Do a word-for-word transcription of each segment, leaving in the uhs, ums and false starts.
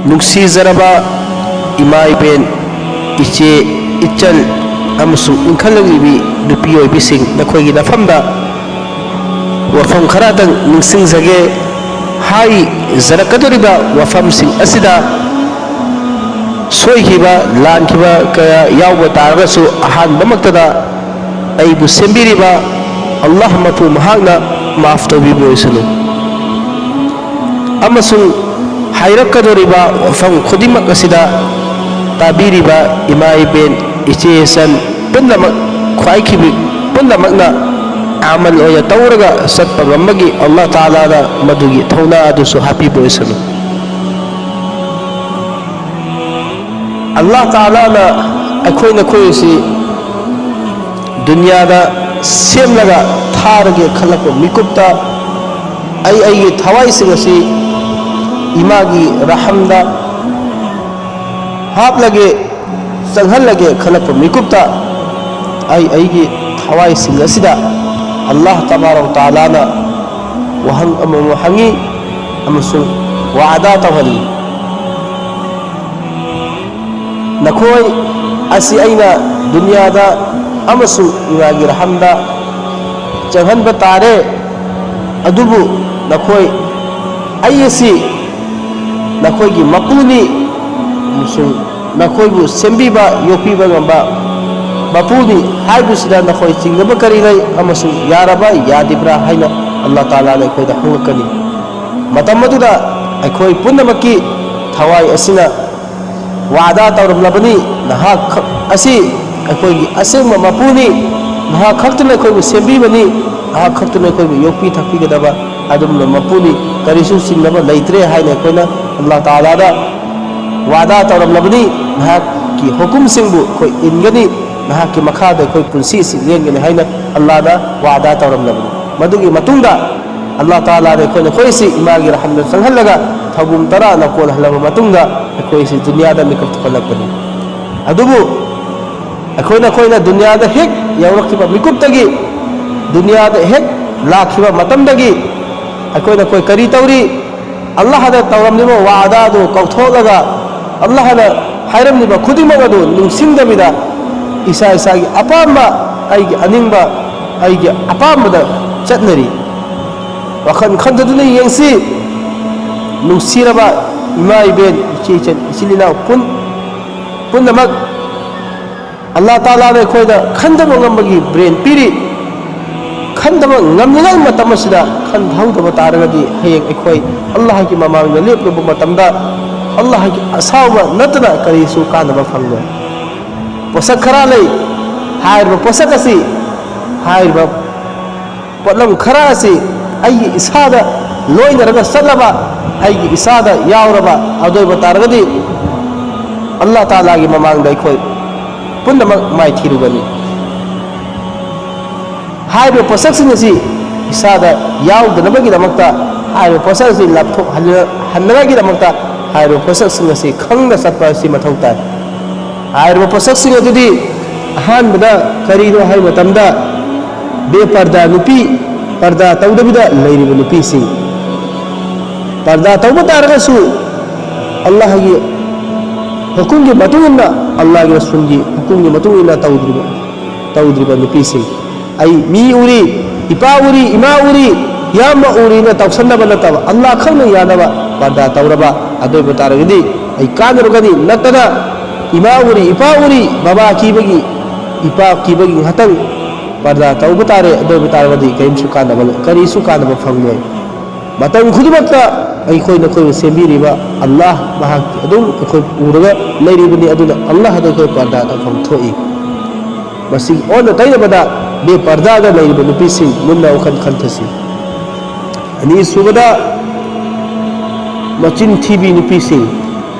ꯅꯨꯡꯁꯤꯖꯔꯕ ꯏꯃꯥ ꯏꯕꯦꯟ, ꯏꯆꯦ ꯏꯆꯜ ꯑꯃꯁꯨꯡ ꯏꯟꯈꯠꯂꯛꯂꯤꯕꯤ ꯅꯨꯄꯤ ꯑꯣꯏꯕꯤꯁꯤꯡ, ꯅꯈꯣꯏꯒꯤ ꯅꯐꯝꯗ ꯋꯥꯐꯝ ꯈꯔꯇꯪ ꯅꯤꯡꯁꯤꯡꯖꯒꯦ꯫ ꯍꯥꯏꯖꯔꯛꯀꯗꯧꯔꯤꯕ ꯋꯥꯐꯝꯁꯤꯡ ꯑꯁꯤꯗ ꯁꯣꯏꯈꯤꯕ ꯂꯥꯟꯈꯤꯕ ꯀꯌꯥ ꯌꯥꯎꯕ ꯇꯥꯔꯒꯁꯨ, ꯑꯍꯥꯟꯕꯃꯛꯇꯗ ꯑꯩꯕꯨ ꯁꯦꯝꯕꯤꯔꯤꯕ ꯑꯜꯂꯥꯍ ꯃꯄꯨ ꯃꯍꯥꯛꯅ ꯃꯥꯐ ꯇꯧꯕꯤꯕ ꯑꯣꯏꯁꯅꯨ꯫ ꯑꯃꯁꯨꯡ ꯍꯥꯏꯔꯛꯀꯗꯧꯔꯤꯕ ꯋꯥꯐꯝ ꯈꯨꯗꯤꯡꯃꯛ ꯑꯁꯤꯗ ꯇꯥꯕꯤꯔꯤꯕ ꯏꯃꯥ ꯏꯕꯦꯟ, ꯏꯆꯦ ꯏꯆꯟ ꯄꯨꯝꯅꯃꯛ, ꯈ꯭ꯋꯥꯏꯈꯤꯕꯤ ꯄꯨꯝꯅꯃꯛꯅ ꯑꯃꯜ ꯑꯣꯏꯅ ꯇꯧꯔꯒ ꯆꯠꯄ ꯉꯝꯕꯒꯤ ꯑꯜꯂꯥꯍ ꯇꯥꯂꯥꯅ ꯃꯗꯨꯒꯤ ꯊꯧꯅꯥ ꯑꯗꯨꯁꯨ ꯍꯥꯞꯄꯤꯕ ꯑꯣꯏꯁꯅꯨ꯫ ꯑꯜꯂꯥꯍ ꯇꯥꯂꯥꯅ ꯑꯩꯈꯣꯏ ꯅꯈꯣꯏ ꯑꯁꯤ ꯗꯨꯅꯤꯌꯥꯗ ꯁꯦꯝꯂꯒ ꯊꯥꯔꯒꯦ ꯈꯜꯂꯛꯄ ꯃꯤꯀꯨꯞꯇ, ꯑꯩ ꯑꯩꯒꯤ ꯊꯋꯥꯏꯁꯤꯡ ꯑꯁꯤ ꯏꯃꯥꯒꯤ ꯔꯍꯝꯗ ꯍꯥꯞꯂꯒꯦ, ꯆꯪꯍꯜꯂꯒꯦ ꯈꯜꯂꯛꯄ ꯃꯤꯀꯨꯞꯇ, ꯑꯩ ꯑꯩꯒꯤ ꯊꯋꯥꯏꯁꯤꯡ ꯑꯁꯤꯗ ꯑꯜꯂꯥꯍ ꯇꯕꯥꯔꯛ ꯇꯥꯂꯥꯅ ꯋꯥꯍꯪ ꯑꯃꯃꯝ ꯍꯪꯉꯤ ꯑꯃꯁꯨꯡ ꯋꯥꯗꯥ ꯇꯧꯍꯜꯂꯤ꯫ ꯅꯈꯣꯏ ꯑꯁꯤ ꯑꯩꯅ ꯗꯨꯅꯤꯌꯥꯗ ꯑꯃꯁꯨꯡ ꯏꯃꯥꯒꯤ ꯔꯍꯝꯗ ꯆꯪꯍꯟꯕ ꯇꯥꯔꯦ, ꯑꯗꯨꯕꯨ ꯅꯈꯣꯏ, ꯑꯩ ꯑꯁꯤ ꯅꯈꯣꯏꯒꯤ ꯃꯄꯨꯅꯤ ꯑꯃꯁꯨꯡ ꯅꯈꯣꯏꯕꯨ ꯁꯦꯝꯕꯤꯕ, ꯌꯣꯛꯄꯤꯕ ꯉꯝꯕ ꯃꯄꯨꯅꯤ ꯍꯥꯏꯕꯁꯤꯗ ꯅꯈꯣꯏ ꯆꯤꯡꯅꯕ ꯀꯔꯤ ꯂꯩ ꯑꯃꯁꯨꯡ ꯌꯥꯔꯕ, ꯌꯥꯗ꯭ꯔꯤꯕ꯭ꯔꯥ ꯍꯥꯏꯅ ꯑꯜꯂꯥꯍ ꯇꯥꯂꯥꯅ ꯑꯩꯈꯣꯏꯗ ꯍꯪꯂꯛꯀꯅꯤ꯫ ꯃꯇꯝ ꯑꯗꯨꯗ ꯑꯩꯈꯣꯏ ꯄꯨꯝꯅꯃꯛꯀꯤ ꯊꯋꯥꯏ ꯑꯁꯤꯅ ꯋꯥꯗꯥ ꯇꯧꯔꯝꯂꯕꯅꯤ, ꯅꯍꯥꯛ ꯈꯛ ꯑꯁꯤ ꯑꯩꯈꯣꯏꯒꯤ ꯑꯁꯦꯡꯕ ꯃꯄꯨꯅꯤ, ꯅꯍꯥꯛ ꯈꯛꯇꯅ ꯑꯩꯈꯣꯏꯕꯨ ꯁꯦꯝꯕꯤꯕꯅꯤ, ꯅꯍꯥꯛ ꯈꯛꯇꯅ ꯑꯩꯈꯣꯏꯕꯨ ꯌꯣꯛꯄꯤ ꯊꯛꯄꯤꯒꯗꯕ ꯑꯗꯨꯝꯕ ꯃꯄꯨꯅꯤ, ꯀꯔꯤꯁꯨ ꯆꯤꯡꯅꯕ ꯂꯩꯇ꯭ꯔꯦ ꯍꯥꯏꯅ ꯑꯩꯈꯣꯏꯅ ꯑꯜꯂꯥꯍ ꯇꯥꯂꯥꯗ ꯋꯥꯗꯥ ꯇꯧꯔꯝꯂꯕꯅꯤ꯫ ꯅꯍꯥꯛꯀꯤ ꯍꯨꯀꯨꯝꯁꯤꯡꯕꯨ ꯑꯩꯈꯣꯏ ꯏꯟꯒꯅꯤ, ꯅꯍꯥꯛꯀꯤ ꯃꯈꯥꯗ ꯑꯩꯈꯣꯏ ꯄꯨꯟꯁꯤ ꯑꯁꯤ ꯂꯦꯟꯒꯅꯤ ꯍꯥꯏꯅ ꯑꯜꯂꯥꯍꯗ ꯋꯥꯗꯥ ꯇꯧꯔꯝꯂꯕꯅꯤ꯫ ꯃꯗꯨꯒꯤ ꯃꯇꯨꯡꯗ ꯑꯜꯂꯥꯍ ꯇꯥꯂꯥꯅ ꯑꯩꯈꯣꯏ ꯅꯈꯣꯏꯁꯤ ꯏꯃꯥꯒꯤ ꯔꯍꯝꯗ ꯆꯪꯍꯜꯂꯒ ꯊꯧꯕꯨꯝ ꯇꯔꯥꯅ ꯀꯣꯜꯍꯜꯂꯕ ꯃꯇꯨꯡꯗ ꯑꯩꯈꯣꯏꯁꯤ ꯗꯨꯅꯤꯌꯥꯗ ꯃꯤꯀꯞ ꯊꯣꯛꯍꯜꯂꯛꯄꯅꯤ꯫ ꯑꯗꯨꯕꯨ ꯑꯩꯈꯣꯏ ꯅꯈꯣꯏꯅ ꯗꯨꯅꯤꯌꯥꯗ ꯍꯦꯛ ꯌꯧꯔꯛꯈꯤꯕ ꯃꯤꯀꯨꯞꯇꯒꯤ, ꯗꯨꯅꯤꯌꯥꯗ ꯍꯦꯛ ꯂꯥꯛꯈꯤꯕ ꯃꯇꯝꯗꯒꯤ ꯑꯩꯈꯣꯏ ꯅꯈꯣꯏ ꯀꯔꯤ ꯇꯧꯔꯤ? ꯑꯜꯂꯥꯍꯗ ꯇꯧꯔꯝꯂꯤꯕ ꯋꯥꯗꯥ ꯑꯗꯨ ꯀꯥꯎꯊꯣꯛꯂꯒ, ꯑꯜꯂꯥꯍꯅ ꯍꯥꯏꯔꯝꯂꯤꯕ ꯈꯨꯗꯤꯡꯃꯛ ꯑꯗꯨ ꯅꯤꯡꯁꯤꯡꯗꯕꯤꯗ, ꯏꯁꯥ ꯏꯁꯥꯒꯤ ꯑꯄꯥꯝꯕ, ꯑꯩꯒꯤ ꯑꯅꯤꯡꯕ, ꯑꯩꯒꯤ ꯑꯄꯥꯝꯕꯗ ꯆꯠꯅꯔꯤ꯫ ꯋꯥꯈꯜ ꯈꯟꯊꯗꯨꯅ ꯌꯦꯡꯁꯤ꯫ ꯅꯨꯡꯁꯤꯔꯕ ꯏꯃꯥ ꯏꯕꯦꯟ, ꯏꯆꯦ ꯏꯆꯟ, ꯏꯆꯤꯜ ꯏꯅꯥꯎ ꯄꯨꯟ-, ꯄꯨꯝꯅꯃꯛ, ꯑꯜꯂꯥꯍ ꯇꯥꯂꯥꯅ ꯑꯩꯈꯣꯏꯗ ꯈꯟꯊꯕ ꯉꯝꯕꯒꯤ ꯕ꯭ꯔꯦꯟ ꯄꯤꯔꯤ꯫ ꯈꯟꯊꯕ ꯉꯝꯂꯤꯉꯩ ꯃꯇꯝ ꯑꯁꯤꯗ ꯈꯟꯊꯍꯧꯗꯕ ꯇꯥꯔꯒꯗꯤ, ꯍꯌꯦꯡ ꯑꯩꯈꯣꯏ ꯑꯜꯂꯥꯍꯒꯤ ꯃꯃꯥꯡꯗ ꯂꯦꯞꯂꯨꯕ ꯃꯇꯝꯗ, ꯑꯜꯂꯥꯍꯒꯤ ꯑꯁꯥꯎꯕ ꯅꯠꯇꯅ ꯀꯔꯤꯁꯨ ꯀꯥꯟꯅꯕ ꯐꯪꯂꯣꯏ꯫ ꯄꯣꯠꯁꯛ ꯈꯔ ꯂꯩ꯫ ꯍꯥꯏꯔꯤꯕ ꯄꯣꯠꯁꯛ ꯑꯁꯤ, ꯍꯥꯏꯔꯤꯕ ꯄꯣꯠꯂꯝ ꯈꯔ ꯑꯁꯤ ꯑꯩꯒꯤ ꯏꯁꯥꯗ ꯂꯣꯏꯅꯔꯒ ꯆꯠꯂꯕ, ꯑꯩꯒꯤ ꯏꯁꯥꯗ ꯌꯥꯎꯔꯕ, ꯑꯗꯨ ꯑꯣꯏꯕ ꯇꯥꯔꯒꯗꯤ ꯑꯜꯂꯥꯍ ꯇꯥꯂꯥꯒꯤ ꯃꯃꯥꯡꯗ ꯑꯩꯈꯣꯏ ꯄꯨꯝꯅꯃꯛ ꯃꯥꯏꯊꯤꯔꯨꯒꯅꯤ꯫ ꯍꯥꯏꯔꯤꯕ ꯄꯣꯠꯁꯛꯁꯤꯡ ꯑꯁꯤ ꯏꯁꯥꯗ ꯌꯥꯎꯗꯅꯕꯒꯤꯗꯃꯛꯇ, ꯍꯥꯏꯔꯤꯕ ꯄꯣꯠꯁꯛ ꯑꯁꯤ ꯂꯥꯞꯊꯣꯛꯍꯟꯅꯉꯥꯏꯒꯤꯗꯃꯛꯇ, ꯍꯥꯏꯔꯤꯕ ꯄꯣꯠꯁꯛꯁꯤꯡ ꯑꯁꯤ ꯈꯪꯅ ꯆꯠꯄ ꯑꯁꯤ ꯃꯊꯧ ꯇꯥꯏ꯫ ꯍꯥꯏꯔꯤꯕ ꯄꯣꯠꯁꯛꯁꯤꯡ ꯑꯗꯨꯗꯤ ꯑꯍꯥꯟꯕꯗ ꯀꯔꯤꯅꯣ ꯍꯥꯏꯕ ꯃꯇꯝꯗ, ꯕꯦꯄꯔꯗꯥ ꯅꯨꯄꯤ, ꯄꯔꯗꯥ ꯇꯧꯗꯕꯤꯗ ꯂꯩꯔꯤꯕ ꯅꯨꯄꯤꯁꯤꯡ, ꯄꯔꯗꯥ ꯇꯧꯕ ꯇꯥꯔꯒꯁꯨ ꯑꯜꯂꯥꯍꯒꯤ ꯍꯨꯀꯨꯝꯒꯤ ꯃꯇꯨꯡ ꯏꯟꯅ, ꯑꯜꯂꯥꯍꯒꯤ ꯔꯁꯨꯜꯒꯤ ꯍꯨꯀꯨꯝꯒꯤ ꯃꯇꯨꯡ ꯏꯟꯅ ꯇꯧꯗ꯭ꯔꯤꯕ, ꯇꯧꯗ꯭ꯔꯤꯕ ꯅꯨꯄꯤꯁꯤꯡ, ꯑꯩ ꯃꯤ ꯎꯔꯤ, ꯏꯄꯥ ꯎꯔꯤ, ꯏꯃꯥ ꯎꯔꯤ, ꯏꯌꯥꯝꯕ ꯎꯔꯤꯅ ꯇꯧꯁꯟꯅꯕ ꯅꯠꯇꯕ, ꯑꯜꯂꯥꯍ ꯈꯪꯅ ꯌꯥꯅꯕ ꯄꯔꯗꯥ ꯇꯧꯔꯕ, ꯑꯗꯨ ꯑꯣꯏꯕ ꯇꯥꯔꯒꯗꯤ ꯑꯩ ꯀꯥꯟꯅꯔꯒꯅꯤ꯫ ꯅꯠꯇꯅ ꯏꯃꯥ ꯎꯔꯤ, ꯏꯄꯥ ꯎꯔꯤ, ꯕꯕꯥ ꯀꯤꯕꯒꯤ, ꯏꯄꯥ ꯀꯤꯕꯒꯤ ꯉꯥꯛꯇꯪ ꯄꯔꯗꯥ ꯇꯧꯕ ꯇꯥꯔꯦ, ꯑꯗꯨ ꯑꯣꯏꯕ ꯇꯥꯔꯒꯗꯤ ꯀꯔꯤꯝꯁꯨ ꯀꯥꯟꯅꯕ, ꯀꯔꯤꯁꯨ ꯀꯥꯟꯅꯕ ꯐꯪꯂꯣꯏ꯫ ꯃꯇꯝ ꯈꯨꯗꯤꯡꯃꯛꯇ ꯑꯩꯈꯣꯏꯅ ꯑꯩꯈꯣꯏꯕꯨ ꯁꯦꯝꯕꯤꯔꯤꯕ ꯑꯜꯂꯥꯍ ꯃꯍꯥꯛ ꯑꯗꯨꯝ ꯑꯩꯈꯣꯏ ꯎꯔꯒ ꯂꯩꯔꯤꯕꯅꯤ꯫ ꯑꯗꯨꯅ ꯑꯜꯂꯥꯍꯗ ꯑꯩꯈꯣꯏ ꯄꯔꯗꯥ ꯇꯧꯐꯝ ꯊꯣꯛꯏ꯫ ꯃꯁꯤ ꯑꯣꯟꯅ ꯇꯩꯅꯕꯗ ꯕꯦꯄꯔꯗꯥꯗ ꯂꯩꯔꯤꯕ ꯅꯨꯄꯤꯁꯤꯡ ꯃꯨꯟꯅ ꯋꯥꯈꯜ ꯈꯟꯊꯁꯤ꯫ ꯑꯅꯤꯁꯨꯕꯗ, ꯃꯆꯤꯟ ꯊꯤꯕꯤ ꯅꯨꯄꯤꯁꯤꯡ,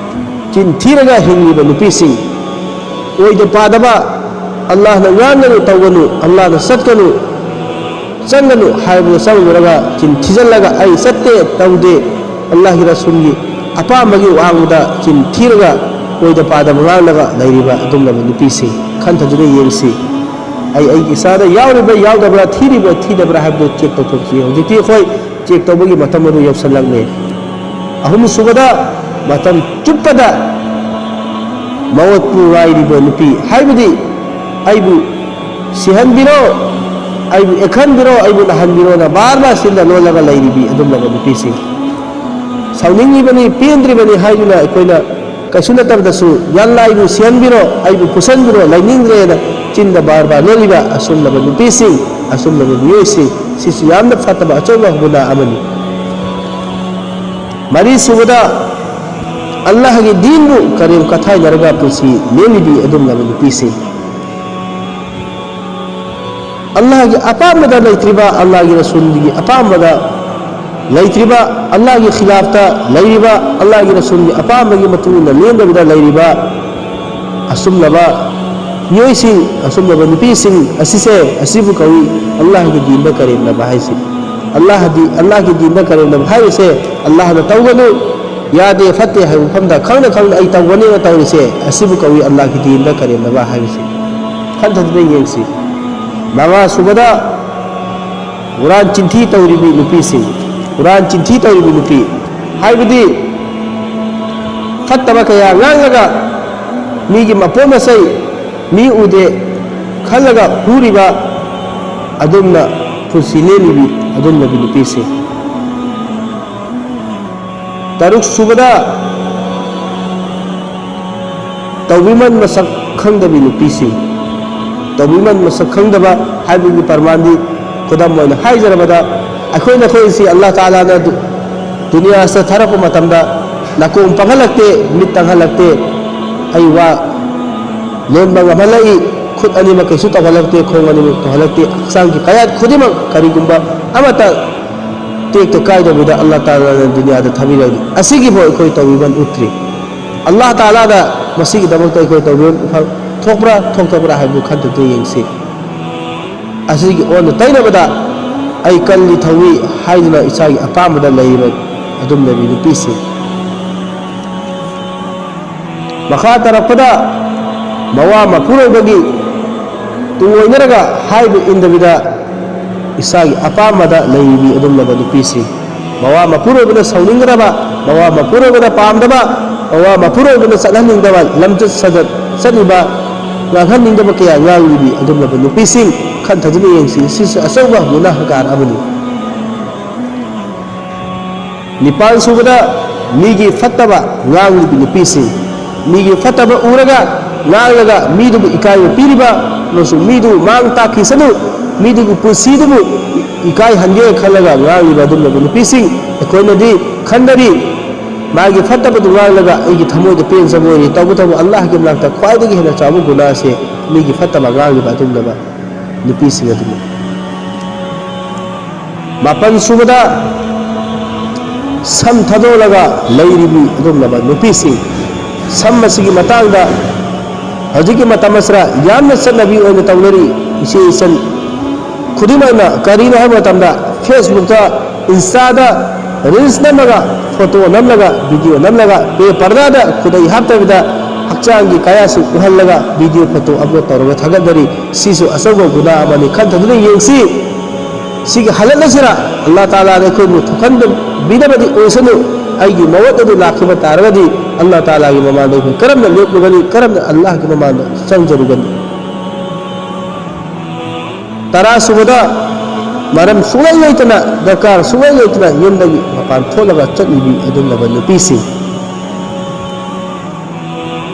ꯆꯤꯟ ꯊꯤꯔꯒ ꯍꯤꯡꯂꯤꯕ ꯅꯨꯄꯤꯁꯤꯡ, ꯑꯣꯏꯗ ꯄꯥꯗꯕ, ꯑꯜꯂꯥꯍꯅ ꯉꯥꯡꯒꯅꯨ ꯇꯧꯒꯅꯨ, ꯑꯜꯂꯥꯍꯅ ꯆꯠꯀꯅꯨ ꯆꯪꯒꯅꯨ ꯍꯥꯏꯕꯗ ꯆꯪꯂꯨꯔꯒ ꯆꯤꯟ ꯊꯤꯖꯤꯜꯂꯒ ꯑꯩ ꯆꯠꯇꯦ, ꯇꯧꯗꯦ, ꯑꯜꯂꯥꯍꯒꯤ ꯔꯁꯨꯜꯒꯤ ꯑꯄꯥꯝꯕꯒꯤ ꯋꯥꯡꯃꯗ ꯆꯤꯟ ꯊꯤꯔꯒ ꯑꯣꯏꯗ ꯄꯥꯗꯕ ꯉꯥꯡꯂꯒ ꯂꯩꯔꯤꯕ ꯑꯗꯨꯒꯨꯝꯂꯕ ꯅꯨꯄꯤꯁꯤꯡ ꯈꯟꯊꯗꯨꯅ ꯌꯦꯡꯁꯤ꯫ ꯑꯩ ꯑꯩꯒꯤ ꯏꯁꯥꯗ ꯌꯥꯎꯔꯤꯕ꯭ꯔꯥ, ꯌꯥꯎꯗꯕ꯭ꯔꯥ, ꯊꯤꯔꯤꯕ꯭ꯔꯥ, ꯊꯤꯗꯕ꯭ꯔꯥ ꯍꯥꯏꯕꯗꯨ ꯆꯦꯛ ꯇꯧꯊꯣꯛꯁꯤ꯫ ꯍꯧꯖꯤꯛꯇꯤ ꯑꯩꯈꯣꯏ ꯆꯦꯛ ꯇꯧꯕꯒꯤ ꯃꯇꯝ ꯑꯗꯨ ꯌꯧꯁꯤꯜꯂꯛꯂꯦ꯫ ꯑꯍꯨꯝꯁꯨꯕꯗ, ꯃꯇꯝ ꯆꯨꯞꯄꯗ ꯃꯋꯠꯄꯨ ꯉꯥꯏꯔꯤꯕ ꯅꯨꯄꯤ, ꯍꯥꯏꯕꯗꯤ ꯑꯩꯕꯨ ꯁꯤꯍꯟꯕꯤꯔꯣ, ꯑꯩꯕꯨ ꯑꯦꯛꯍꯟꯕꯤꯔꯣ, ꯑꯩꯕꯨ ꯅꯥꯍꯟꯕꯤꯔꯣꯅ ꯕꯥꯔ ꯕꯥꯔ ꯆꯤꯟꯗ ꯂꯣꯜꯂꯒ ꯂꯩꯔꯤꯕꯤ ꯑꯗꯨꯝꯂꯕ ꯅꯨꯄꯤꯁꯤꯡ, ꯁꯥꯎꯅꯤꯡꯂꯤꯕꯅꯤ, ꯄꯦꯟꯗ꯭ꯔꯤꯕꯅꯤ ꯍꯥꯏꯗꯨꯅ ꯑꯩꯈꯣꯏꯅ ꯀꯩꯁꯨ ꯅꯠꯇꯕꯗꯁꯨ, "ꯌꯥꯜꯂꯥ ꯑꯩꯕꯨ ꯁꯤꯍꯟꯕꯤꯔꯣ, ꯑꯩꯕꯨ ꯐꯨꯁꯟꯕꯤꯔꯣ, ꯂꯩꯅꯤꯡꯗ꯭ꯔꯦꯅ" ꯆꯤꯟꯗ ꯕꯥꯔ ꯕꯥꯔ ꯂꯣꯜꯂꯤꯕ ꯑꯁꯨꯝꯂꯕ ꯅꯨꯄꯤꯁꯤꯡ, ꯑꯁꯨꯝꯂꯕ ꯃꯤꯑꯣꯏꯁꯤꯡ, ꯁꯤꯁꯨ ꯌꯥꯝꯅ ꯐꯠꯇꯕ ꯑꯆꯧꯕ ꯒꯨꯅꯥ ꯑꯃꯅꯤ꯫ ꯃꯔꯤꯁꯨꯕꯗ, ꯑꯜꯂꯥꯍꯒꯤ ꯗꯤꯟꯕꯨ ꯀꯔꯦꯝ ꯀꯊꯥꯏꯅꯔꯒ ꯄꯨꯟꯁꯤ ꯂꯦꯜꯂꯤꯕꯤ ꯑꯗꯨꯝꯂꯕ ꯅꯨꯄꯤꯁꯤꯡ, ꯑꯜꯂꯥꯍꯒꯤ ꯑꯄꯥꯝꯕꯗ ꯂꯩꯇ꯭ꯔꯤꯕ, ꯑꯜꯂꯥꯍꯒꯤ ꯔꯁꯨꯜꯒꯤ ꯑꯄꯥꯝꯕꯗ ꯂꯩꯇ꯭ꯔꯤꯕ, ꯑꯜꯂꯥꯍꯒꯤ ꯈꯤꯂꯥꯐꯇ ꯂꯩꯔꯤꯕ, ꯑꯜꯂꯥꯍꯒꯤ ꯔꯁꯨꯜꯒꯤ ꯑꯄꯥꯝꯕꯒꯤ ꯃꯇꯨꯡ ꯏꯟꯅ ꯂꯦꯟꯗꯕꯤꯗ ꯂꯩꯔꯤꯕ ꯑꯁꯨꯝꯂꯕ ꯃꯤꯑꯣꯏꯁꯤꯡ, ꯑꯁꯨꯝꯂꯕ ꯅꯨꯄꯤꯁꯤꯡ ꯑꯁꯤꯁꯦ, ꯑꯁꯤꯕꯨ ꯀꯧꯏ ꯑꯜꯂꯥꯍꯒꯤ ꯗꯤꯟꯗ ꯀꯔꯦꯝꯅꯕ ꯍꯥꯏꯁꯤ꯫ ꯑꯜꯂꯥꯍꯗꯤ, ꯑꯜꯂꯥꯍꯒꯤ ꯗꯤꯟꯗ ꯀꯔꯦꯝꯅꯕ ꯍꯥꯏꯔꯤꯁꯦ, ꯑꯜꯂꯥꯍꯅ ꯇꯧꯒꯅꯨ, ꯌꯥꯗꯦ, ꯐꯠꯇꯦ ꯍꯥꯏꯕ ꯃꯐꯝꯗ ꯈꯪꯅ ꯈꯪꯅ ꯑꯩ ꯇꯧꯒꯅꯦꯅ ꯇꯧꯔꯤꯁꯦ, ꯑꯁꯤꯕꯨ ꯀꯧꯏ ꯑꯜꯂꯥꯍꯒꯤ ꯗꯤꯟꯗ ꯀꯔꯦꯝꯅꯕ ꯍꯥꯏꯕꯁꯤ꯫ ꯈꯟꯊꯗꯨꯅ ꯌꯦꯡꯁꯤ꯫ ꯃꯉꯥꯁꯨꯕꯗ, ꯍꯨꯔꯥꯟ ꯆꯤꯟꯊꯤ ꯇꯧꯔꯤꯕꯤ ꯅꯨꯄꯤꯁꯤꯡ, ꯍꯨꯔꯥꯟ ꯆꯤꯟꯊꯤ ꯇꯧꯔꯤꯕꯤ ꯅꯨꯄꯤ, ꯍꯥꯏꯕꯗꯤ ꯐꯠꯇꯕ ꯀꯌꯥ ꯉꯥꯡꯂꯒ ꯃꯤꯒꯤ ꯃꯄꯣꯠ ꯃꯆꯩ ꯃꯤ ꯎꯗꯦ ꯈꯜꯂꯒ ꯍꯨꯔꯤꯕ ꯑꯗꯨꯝꯅ ꯄꯨꯟꯁꯤ ꯂꯦꯜꯂꯤꯕꯤ ꯑꯗꯨꯝꯂꯕꯤ ꯅꯨꯄꯤꯁꯤꯡ꯫ ꯇꯔꯨꯛ ꯁꯨꯕꯗ, ꯇꯧꯕꯤꯃꯟ ꯃꯁꯛ ꯈꯪꯗꯕꯤ ꯅꯨꯄꯤꯁꯤꯡ꯫ ꯇꯧꯕꯤꯃꯟ ꯃꯁꯛ ꯈꯪꯗꯕ ꯍꯥꯏꯕꯒꯤ ꯄ꯭ꯔꯃꯥꯟꯗꯤ ꯈꯨꯗꯝ ꯑꯣꯏꯅ ꯍꯥꯏꯖꯔꯕꯗ, ꯑꯩꯈꯣꯏ ꯅꯈꯣꯏꯁꯤ ꯑꯜꯂꯥꯍ ꯇꯥꯂꯥꯅ ꯗꯨ-, ꯗꯨꯅꯤꯌꯥꯁꯤꯗ ꯊꯥꯔꯛꯄ ꯃꯇꯝꯗ ꯅꯥꯀꯣꯡ ꯄꯪꯍꯜꯂꯛꯇꯦ, ꯃꯤꯠ ꯇꯪꯍꯜꯂꯛꯇꯦ, ꯑꯩ ꯋꯥ ꯂꯣꯟꯕ ꯉꯝꯍꯜꯂꯛꯏ, ꯈꯨꯠ ꯑꯅꯤꯃꯛ ꯀꯩꯁꯨ ꯇꯧꯍꯜꯂꯛꯇꯦ, ꯈꯣꯡ ꯑꯅꯤꯃꯛ ꯇꯧꯍꯜꯂꯛꯇꯦ, ꯍꯛꯆꯥꯡꯒꯤ ꯀꯌꯥꯠ ꯈꯨꯗꯤꯡꯃꯛ ꯀꯔꯤꯒꯨꯝꯕ ꯑꯃꯠꯇ ꯇꯦꯛꯇ ꯀꯥꯏꯗꯕꯤꯗ ꯑꯜꯂꯥꯍ ꯇꯥꯂꯥꯅ ꯗꯨꯅꯤꯌꯥꯗ ꯊꯥꯕꯤꯔꯛꯏ꯫ ꯑꯁꯤꯒꯤꯐꯥꯎ ꯑꯩꯈꯣꯏ ꯇꯧꯕꯤꯃꯟ ꯎꯠꯇ꯭ꯔꯤ꯫ ꯑꯜꯂꯥꯍ ꯇꯥꯂꯥꯗ ꯃꯁꯤꯒꯤꯗꯃꯛꯇ ꯑꯩꯈꯣꯏ ꯇꯧꯕꯤꯃꯟ ꯊꯣꯛꯄ꯭ꯔꯥ ꯊꯣꯛꯇꯕ꯭ꯔꯥ ꯍꯥꯏꯕꯗꯨ ꯈꯟꯊꯗꯨꯅ ꯌꯦꯡꯁꯤ꯫ ꯑꯁꯤꯒꯤ ꯑꯣꯟꯅ ꯇꯩꯅꯕꯗ ꯑꯩ ꯀꯜꯂꯤ ꯊꯧꯏ ꯍꯥꯏꯗꯨꯅ ꯏꯁꯥꯒꯤ ꯑꯄꯥꯝꯕꯗ ꯂꯩꯔꯤꯕ ꯑꯗꯨꯝꯂꯕꯤ ꯅꯨꯄꯤꯁꯤꯡ꯫ ꯃꯈꯥ ꯇꯥꯔꯛꯄꯗ ꯃꯋꯥ ꯃꯄꯨꯔꯣꯏꯕꯒꯤ ꯇꯨꯡꯑꯣꯏꯅꯔꯒ ꯍꯥꯏꯕ ꯏꯟꯗꯕꯤꯗ ꯏꯁꯥꯒꯤ ꯑꯄꯥꯝꯕꯗ ꯂꯩꯔꯤꯕꯤ ꯑꯗꯨꯝꯂꯕ ꯅꯨꯄꯤꯁꯤꯡ꯫ ꯃꯋꯥ ꯃꯄꯨꯔꯣꯏꯕꯅ ꯁꯥꯎꯅꯤꯡꯒꯗꯕ, ꯃꯋꯥ ꯃꯄꯨꯔꯣꯏꯕꯅ ꯄꯥꯝꯗꯕ, ꯃꯋꯥ ꯃꯄꯨꯔꯣꯏꯕꯅ ꯆꯠꯍꯟꯅꯤꯡꯗꯕ ꯂꯝꯆꯠ ꯁꯥꯖꯠ ꯆꯠꯂꯤꯕ, ꯉꯥꯡꯍꯟꯅꯤꯡꯗꯕ ꯀꯌꯥ ꯉꯥꯡꯂꯤꯕꯤ ꯑꯗꯨꯒꯨꯝꯂꯕ ꯅꯨꯄꯤꯁꯤꯡ ꯈꯟꯊꯗꯨꯅ ꯌꯦꯡꯁꯤ꯫ ꯁꯤꯁꯨ ꯑꯆꯧꯕ ꯒꯨꯅꯥꯍꯒꯥꯔ ꯑꯃꯅꯤ꯫ ꯅꯤꯄꯥꯟ ꯁꯨꯕꯗ, ꯃꯤꯒꯤ ꯐꯠꯇꯕ ꯉꯥꯡꯂꯤꯕꯤ ꯅꯨꯄꯤꯁꯤꯡ꯫ ꯃꯤꯒꯤ ꯐꯠꯇꯕ ꯎꯔꯒ, ꯉꯥꯡꯂꯒ, ꯃꯤꯗꯨꯕꯨ ꯏꯀꯥꯏꯕ ꯄꯤꯔꯤꯕ ꯑꯃꯁꯨꯡ ꯃꯤꯗꯨꯕꯨ ꯃꯥꯡ ꯇꯥꯛꯈꯤꯁꯅꯨ, ꯃꯤꯗꯨꯒꯤ ꯄꯨꯟꯁꯤꯗꯨꯕꯨ ꯏꯀꯥꯏꯍꯟꯒꯦ ꯈꯜꯂꯒ ꯉꯥꯡꯂꯤꯕ ꯑꯗꯨꯒꯨꯝꯂꯕ ꯅꯨꯄꯤꯁꯤꯡ꯫ ꯑꯩꯈꯣꯏꯅꯗꯤ ꯈꯟꯗꯔꯤ, ꯃꯥꯒꯤ ꯐꯠꯇꯕꯗꯨ ꯉꯥꯡꯂꯒ ꯑꯩꯒꯤ ꯊꯃꯣꯏꯗ ꯄꯦꯟꯖꯕ ꯑꯣꯏꯔꯤ꯫ ꯇꯧꯕꯇꯕꯨ ꯑꯜꯂꯥꯍꯒꯤ ꯃꯅꯥꯛꯇ ꯈ꯭ꯋꯥꯏꯗꯒꯤ ꯍꯦꯟꯅ ꯆꯥꯎꯕ ꯒꯨꯅꯥꯁꯦ ꯃꯤꯒꯤ ꯐꯠꯇꯕ ꯉꯥꯡꯂꯤꯕ ꯑꯗꯨꯒꯨꯝꯂꯕ ꯅꯨꯄꯤꯁꯤꯡ ꯑꯗꯨꯅꯤ꯫ ꯃꯥꯄꯟ ꯁꯨꯕꯗ, ꯁꯝ ꯊꯥꯗꯣꯛꯂꯒ ꯂꯩꯔꯤꯕꯤ ꯑꯗꯨꯒꯨꯝꯂꯕ ꯅꯨꯄꯤꯁꯤꯡ꯫ ꯁꯝ ꯑꯁꯤꯒꯤ ꯃꯇꯥꯡꯗ ꯍꯧꯖꯤꯛꯀꯤ ꯃꯇꯝ ꯑꯁꯤꯗ ꯌꯥꯝꯅ ꯆꯠꯅꯕꯤ ꯑꯣꯏꯅ ꯇꯧꯅꯔꯤ꯫ ꯏꯆꯦ ꯏꯆꯟ ꯈꯨꯗꯤꯡꯃꯛꯅ ꯀꯔꯤꯅꯣ ꯍꯥꯏꯕ ꯃꯇꯝꯗ, Facebook-ꯇ, Insta-ꯗ reels ꯅꯝꯂꯒ, photo ꯅꯝꯂꯒ, video ꯅꯝꯂꯒ, ꯕꯦꯄꯔꯗꯥꯗ ꯈꯨꯗꯩ ꯍꯥꯞꯇꯕꯤꯗ ꯍꯛꯆꯥꯡꯒꯤ ꯀꯌꯥꯁꯨ ꯎꯍꯜꯂꯒ video photo upload ꯇꯧꯔꯒ ꯊꯥꯒꯠꯅꯔꯤ꯫ ꯁꯤꯁꯨ ꯑꯆꯧꯕ ꯒꯨꯅꯥ ꯑꯃꯅꯤ꯫ ꯈꯟꯊꯗꯨꯅ ꯌꯦꯡꯁꯤ꯫ ꯁꯤꯒꯤ ꯍꯥꯂꯠ ꯑꯁꯤꯗ ꯑꯜꯂꯥꯍ ꯇꯥꯂꯥꯅ ꯑꯩꯈꯣꯏꯕꯨ ꯊꯣꯛꯍꯟꯕꯤꯗꯕꯗꯤ ꯑꯣꯏꯁꯅꯨ꯫ ꯑꯩꯒꯤ ꯃꯧꯋꯠ ꯑꯗꯨ ꯂꯥꯛꯈꯤꯕ ꯇꯥꯔꯒꯗꯤ ꯑꯜꯂꯥꯍ ꯇꯥꯂꯥꯒꯤ ꯃꯃꯥꯡꯗ ꯑꯩꯈꯣꯏ ꯀꯔꯝꯅ ꯂꯦꯞꯂꯨꯒꯅꯤ? ꯀꯔꯝꯅ ꯑꯜꯂꯥꯍꯒꯤ ꯃꯃꯥꯡꯗ ꯆꯪꯖꯔꯨꯒꯅꯤ? ꯇꯔꯥ ꯁꯨꯕꯗ, ꯃꯔꯝ ꯁꯨꯡꯂꯩ ꯂꯩꯇꯅ, ꯗꯔꯀꯥꯔ ꯁꯨꯡꯂꯩ ꯂꯩꯇꯅ ꯌꯨꯝꯗꯒꯤ ꯃꯄꯥꯟ ꯊꯣꯛꯂꯒ ꯆꯠꯂꯤꯕꯤ ꯑꯗꯨꯒꯨꯝꯂꯕ ꯅꯨꯄꯤꯁꯤꯡ꯫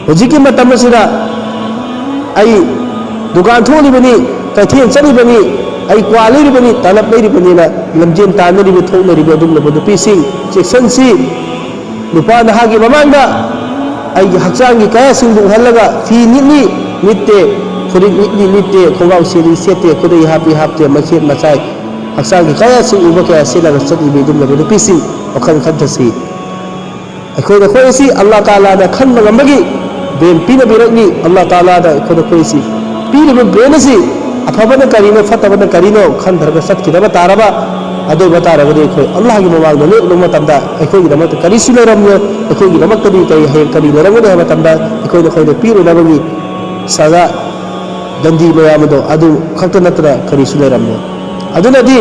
ꯍꯧꯖꯤꯛꯀꯤ ꯃꯇꯝ ꯑꯁꯤꯗ ꯑꯩ ꯗꯨꯀꯥꯟ ꯊꯣꯛꯂꯤꯕꯅꯤ, ꯀꯩꯊꯦꯜ ꯆꯠꯂꯤꯕꯅꯤ, ꯑꯩ ꯀ꯭ꯋꯥ ꯂꯩꯔꯤꯕꯅꯤ, ꯇꯂꯞ ꯂꯩꯔꯤꯕꯅꯤꯅ ꯂꯝꯖꯦꯟ ꯇꯥꯟꯅꯔꯤꯕ, ꯊꯣꯛꯅꯔꯤꯕ ꯑꯗꯨꯒꯨꯝꯂꯕ ꯅꯨꯄꯤꯁꯤꯡ, ꯆꯦꯛꯁꯤꯟꯁꯤ꯫ ꯅꯨꯄꯥ ꯅꯍꯥꯒꯤ ꯃꯃꯥꯡꯗ ꯑꯩꯒꯤ ꯍꯛꯆꯥꯡꯒꯤ ꯀꯌꯥꯁꯤꯡꯕꯨ ꯎꯍꯜꯂꯒ ꯐꯤ ꯅꯤꯠꯂꯤ ꯅꯤꯠꯇꯦ, ꯐꯨꯔꯤꯠ ꯅꯤꯠꯂꯤ ꯅꯤꯠꯇꯦ, ꯈꯣꯡꯒ꯭ꯔꯥꯎ ꯁꯦꯠꯂꯤ ꯁꯦꯠꯇꯦ, ꯈꯨꯗꯩ ꯍꯥꯞꯄꯤ ꯍꯥꯞꯇꯦ, ꯃꯆꯦꯠ ꯃꯆꯥꯏ ꯍꯛꯆꯥꯡꯒꯤ ꯀꯌꯥꯁꯤꯡ ꯎꯕ ꯀꯌꯥ ꯁꯦꯠꯂꯒ ꯆꯠꯂꯤꯕ ꯑꯗꯨꯒꯨꯝꯂꯕ ꯅꯨꯄꯤꯁꯤꯡ ꯋꯥꯈꯜ ꯈꯟꯊꯁꯤ꯫ ꯑꯩꯈꯣꯏ ꯅꯈꯣꯏ ꯑꯁꯤ ꯑꯜꯂꯥꯍ ꯇꯥꯂꯥꯅ ꯈꯟꯕ ꯉꯝꯕꯒꯤ brain ꯄꯤꯅꯕꯤꯔꯛꯂꯤ꯫ ꯑꯜꯂꯥꯍ ꯇꯥꯂꯥꯅ ꯑꯩꯈꯣꯏ ꯅꯈꯣꯏ ꯑꯁꯤ ꯄꯤꯔꯤꯕ brain ꯑꯁꯤ ꯑꯐꯕꯅ ꯀꯔꯤꯅꯣ, ꯐꯠꯇꯕꯅ ꯀꯔꯤꯅꯣ ꯈꯟꯊꯔꯒ ꯆꯠꯈꯤꯗꯕ ꯇꯥꯔꯕ, ꯑꯗꯨ ꯑꯣꯏꯕ ꯇꯥꯔꯒꯗꯤ ꯑꯩꯈꯣꯏ ꯑꯜꯂꯥꯍꯒꯤ ꯃꯃꯥꯡꯗ ꯂꯦꯞꯂꯨꯕ ꯃꯇꯝꯗ ꯑꯩꯈꯣꯏꯒꯤꯗꯃꯛꯇ ꯀꯔꯤꯁꯨ ꯂꯩꯔꯝꯂꯣꯏ꯫ ꯑꯩꯈꯣꯏꯒꯤꯗꯃꯛꯇꯗꯤ ꯀꯔꯤ, ꯍꯌꯦꯡ ꯀꯔꯤ ꯂꯩꯔꯝꯒꯅꯤ ꯍꯥꯏꯕ ꯃꯇꯝꯗ ꯑꯩꯈꯣꯏ ꯅꯈꯣꯏꯗ ꯄꯤꯔꯨꯅꯕꯒꯤ ꯁꯖꯥ, ꯗꯟꯗꯤ ꯃꯌꯥꯝ ꯑꯗꯣ ꯑꯗꯨ ꯈꯛꯇ ꯅꯠꯇꯅ ꯀꯔꯤꯁꯨ ꯂꯩꯔꯝꯂꯣꯏ꯫ ꯑꯗꯨꯅꯗꯤ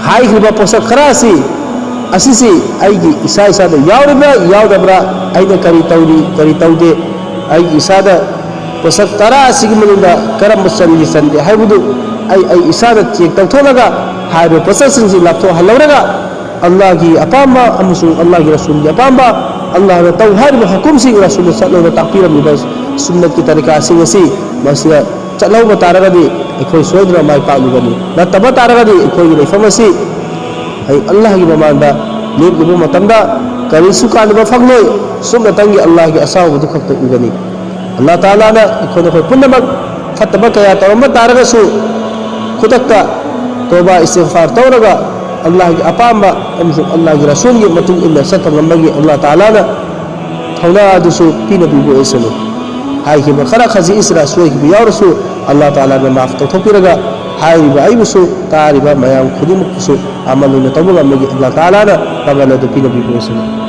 ꯍꯥꯏꯈ꯭ꯔꯤꯕ ꯄꯣꯠꯁꯛ ꯈꯔ ꯑꯁꯤ, ꯑꯁꯤꯁꯤ ꯑꯩꯒꯤ ꯏꯁꯥ ꯏꯁꯥꯗ ꯌꯥꯎꯔꯤꯕ꯭ꯔꯥ ꯌꯥꯎꯗꯕ꯭ꯔꯥ, ꯑꯩꯅ ꯀꯔꯤ ꯇꯧꯔꯤ ꯀꯔꯤ ꯇꯧꯗꯦ, ꯑꯩꯒꯤ ꯏꯁꯥꯗ ꯄꯣꯠꯁꯛ ꯇꯔꯥ ꯑꯁꯤꯒꯤ ꯃꯅꯨꯡꯗ ꯀꯔꯝꯕ ꯆꯟꯒꯦ ꯆꯟꯗꯦ ꯍꯥꯏꯕꯗꯨ ꯑꯩ ꯑꯩ ꯏꯁꯥꯗ ꯆꯦꯛ ꯇꯧꯊꯣꯛꯂꯒ, ꯍꯥꯏꯔꯤꯕ ꯄꯣꯠꯁꯛꯁꯤꯡꯁꯤ ꯂꯥꯞꯊꯣꯛꯍꯜꯍꯧꯔꯒ, ꯑꯜꯂꯥꯍꯒꯤ ꯑꯄꯥꯝꯕ ꯑꯃꯁꯨꯡ ꯑꯜꯂꯥꯍꯒꯤ ꯔꯁꯨꯜꯒꯤ ꯑꯄꯥꯝꯕ, ꯑꯜꯂꯥꯍꯅ ꯇꯧ ꯍꯥꯏꯔꯤꯕ ꯍꯨꯀꯨꯝꯁꯤꯡ, ꯔꯁꯨꯜꯅ ꯆꯠꯂꯣꯅ ꯇꯥꯛꯄꯤꯔꯝꯂꯤꯕ ꯁꯨꯟꯅꯠꯀꯤ ꯇꯔꯤꯀꯥꯁꯤꯡ ꯑꯁꯤ ꯃꯁꯤꯗ ꯆꯠꯍꯧꯕ ꯇꯥꯔꯒꯗꯤ ꯑꯩꯈꯣꯏ ꯁꯣꯏꯗꯅ ꯃꯥꯏ ꯄꯥꯛꯂꯤꯕꯅꯤ꯫ ꯅꯠꯇꯕ ꯇꯥꯔꯒꯗꯤ ꯑꯩꯈꯣꯏꯒꯤ ꯂꯩꯐꯝ ꯑꯁꯤ ꯍꯌꯦꯡ ꯑꯜꯂꯥꯍꯒꯤ ꯃꯃꯥꯡꯗ ꯂꯦꯞꯂꯨꯕ ꯃꯇꯝꯗ ꯀꯔꯤꯁꯨ ꯀꯥꯟꯅꯕ ꯐꯪꯂꯣꯏ꯫ ꯁꯨꯞꯅꯇꯪꯒꯤ ꯑꯜꯂꯥꯍꯒꯤ ꯑꯁꯥꯎꯕꯗꯨ ꯈꯛꯇ ꯎꯒꯅꯤ꯫ ꯑꯜꯂꯥꯍ ꯇꯥꯂꯥꯅ ꯑꯩꯈꯣꯏ ꯅꯈꯣꯏ ꯄꯨꯝꯅꯃꯛ ꯐꯠꯇꯕ ꯀꯌꯥ ꯇꯧꯔꯝꯕ ꯇꯥꯔꯒꯁꯨ, ꯈꯨꯗꯛꯇ ꯇꯣꯕꯥ ꯏꯁꯇꯤꯒꯐꯥꯔ ꯇꯧꯔꯒ ꯑꯜꯂꯥꯍꯒꯤ ꯑꯄꯥꯝꯕ ꯑꯃꯁꯨꯡ ꯑꯜꯂꯥꯍꯒꯤ ꯔꯁꯨꯜꯒꯤ ꯃꯇꯨꯡ ꯏꯟꯅ ꯆꯠꯄ ꯉꯝꯕꯒꯤ ꯑꯜꯂꯥꯍ ꯇꯥꯂꯥꯅ ꯊꯧꯅꯥ ꯑꯗꯨꯁꯨ ꯄꯤꯅꯕꯤꯕ ꯑꯣꯏꯁꯅꯨ꯫ ꯍꯥꯏꯈꯤꯕ ꯈꯔ ꯈꯖꯤꯛ ꯑꯁꯤꯗ ꯁꯣꯏꯈꯤꯕ ꯌꯥꯎꯔꯁꯨ ꯑꯜꯂꯥꯍ ꯇꯥꯂꯥꯅ ꯃꯥꯐ ꯇꯧꯊꯣꯛꯄꯤꯔꯒ, ꯍꯥꯏꯔꯤꯕ ꯑꯩꯕꯨꯁꯨ ꯇꯥꯔꯤꯕ ꯃꯌꯥꯝ ꯈꯨꯗꯤꯡꯃꯛꯄꯨꯁꯨ ꯑꯃꯜ ꯑꯣꯏꯅ ꯇꯧꯕ ꯉꯝꯕꯒꯤ ꯑꯜꯂꯥꯍ ꯇꯥꯂꯥꯅ ꯄꯥꯡꯒꯜ ꯑꯗꯨ ꯄꯤꯅꯕꯤꯕ ꯑꯣꯏꯁꯅꯨ꯫